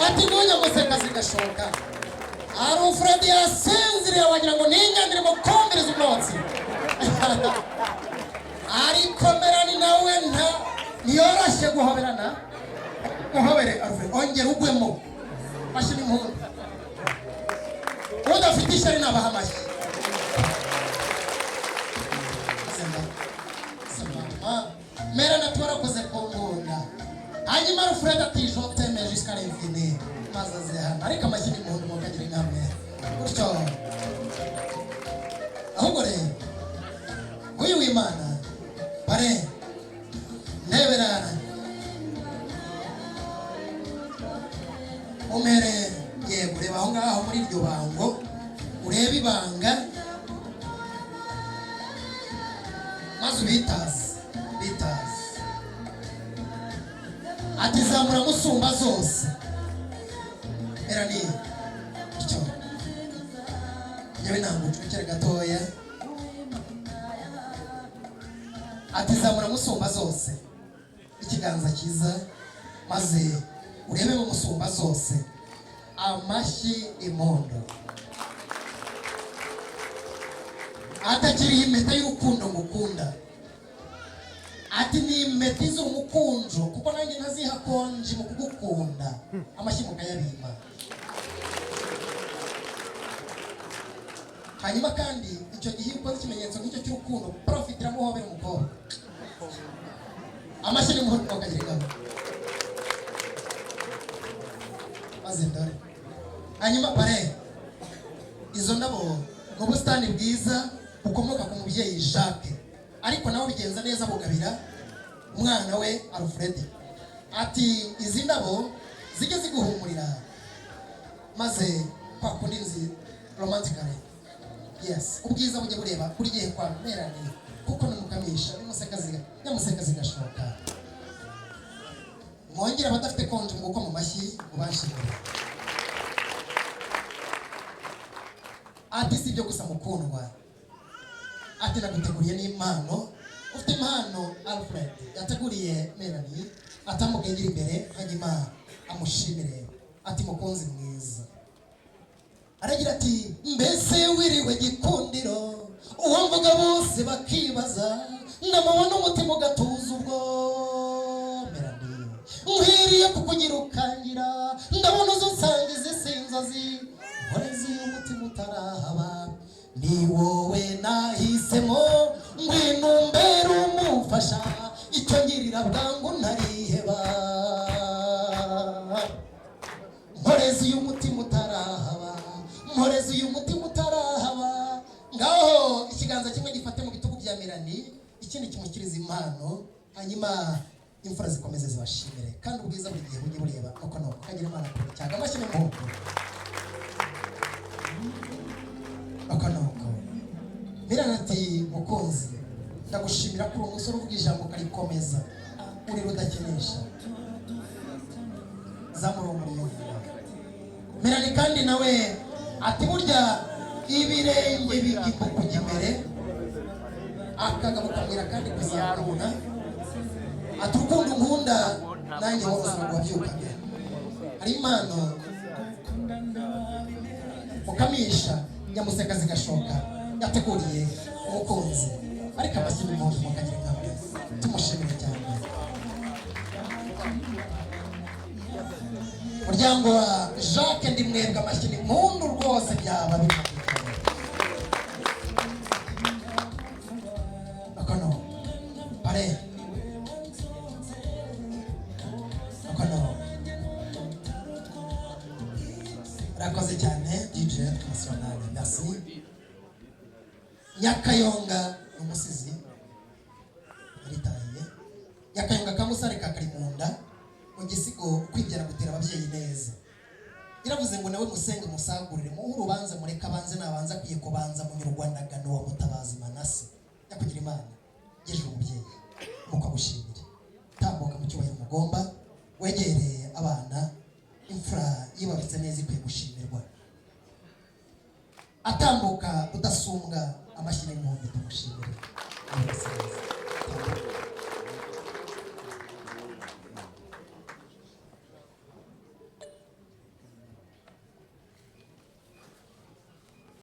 Ati ntunyaguse zigashoka. Alfred yasinziriye, wagira ngo ni inyana irimo kumviriza umwotsi. Ariko Melanie nawe nta ntiyoroshye guhoberana. Muhobere Alfred, ongera ugwemo. Mashyi n'impundu. Udafite ishyari nabaha amashyi. Melanie ati warakoze kunkunda. Hanyuma Alfred ati je t'aime jusqu'à l'infini. Maze aze hano, ariko amashyi n'impundu mukagira inkamwe gutyo. Ahubwo rero uyu w'Imana bare ndebera umere, yego, reba aho ngaho muri iryo bango, urebe ibanga maze ubitaze bitaze. Ati zamura musumba zose. Melanie, bityo njyewe ntabwo ucukere gatoya. Ati zamura musumba zose ikiganza cyiza, maze urebe mu musumba zose. Amashyi impondo. Atakiriho impeta y'urukundo ngukunda. Ati ni impeta izira umukunjo, kuko nanjye ntaziha konji mu kugukunda. Amashyi mukayabima. Hanyuma kandi icyo gihe iyo ukoze ikimenyetso nk'icyo cy'urukundo, profitira muhobera umukobwa. Amashyi n'umuhondo mukagira ingabo. Maze ndore. Hanyuma pare izo ndabo ni ubusitani bwiza bukomoka ku mubyeyi Jacques, ariko nawe bigenza neza bugabira umwana we Alfred. Ati izi ndabo zijye ziguhumurira, maze kwa kundi nzi romantically, yes, ubwiza bujye bureba buri gihe kwa Melanie, kuko nimukamisha nimuseka ziga nyamuseka zigashoka. Mwongere abadafite konji mu gukoma amashyi mubashimire. Ati si ibyo gusa mukundwa, ati naguteguriye n'impano. Ufite impano Alfred yateguriye Melanie, atambuke yegere imbere, hanyuma amushimire. Ati mukunzi mwiza. Aragira ati mbese wiriwe gikundiro, uwo mvuga bose bakibaza, ndamubona umutima ugatuza. Ubwo Melanie nkwiriye kukugira ukangira, ndabona uza usanga izi si inzozi, nkorezi umutima utarahaba, ni wowe nahisemo, ngwino umbere umufasha, icyo ngirira bwangu ntariheba. Mporezi y'umutima utarahaba, mporezi y'umutima utarahaba. Ngaho ikiganza kimwe gifate mu bitugu bya Melanie, ikindi kimushyikiriza impano, hanyuma imfura zikomeze zibashimire. Kandi ubwiza buri gihe bujye bureba nuko nuko kagira Imana kure cyangwa amashyi n'impundu. Nuko nuko Melanie ati mukunzi, ndagushimira ko uri umusore uvuga ijambo ukarikomeza, uri rudakenesha. Zamura uwo muriro. Melanie kandi nawe ati burya ibirenge bigimba kujya imbere, akagabo kamwira kandi kuzamura. Ati urukundo nkunda nanjye wowe ubuzima bwabyukaga. Hari impano mukamisha nyamuseka zigashoka yateguriye umukunzi, ariko amashyi n'impundu mukagira inkamwe tumushimire cyane. Muryango wa Jacques Ndimwebwe, amashyi n'impundu rwose byaba bikomeye. Akono pare akono. Rakoze cyane DJ National, merci. Nyakayonga ni umusizi yaritahiye. Nyakayonga ka Musare ka Karimunda mu gisigo kwibyara gutera ababyeyi neza, yaravuze ngo nawe musenge musagurire, muhe urubanza mureke abanze, nabanza akwiye kubanza munyurwandagano wa Mutabazi Manase. Nyakugira Imana geje umubyeyi muko agushimire. Tambuka mu cyubahiro mugomba, wegereye abana. Imfura yibarutse neza ikwiye gushimirwa. Atambuka Rudasumbwa, amashyi n'impundu tumushimire. Yibarutse neza. Tambuka.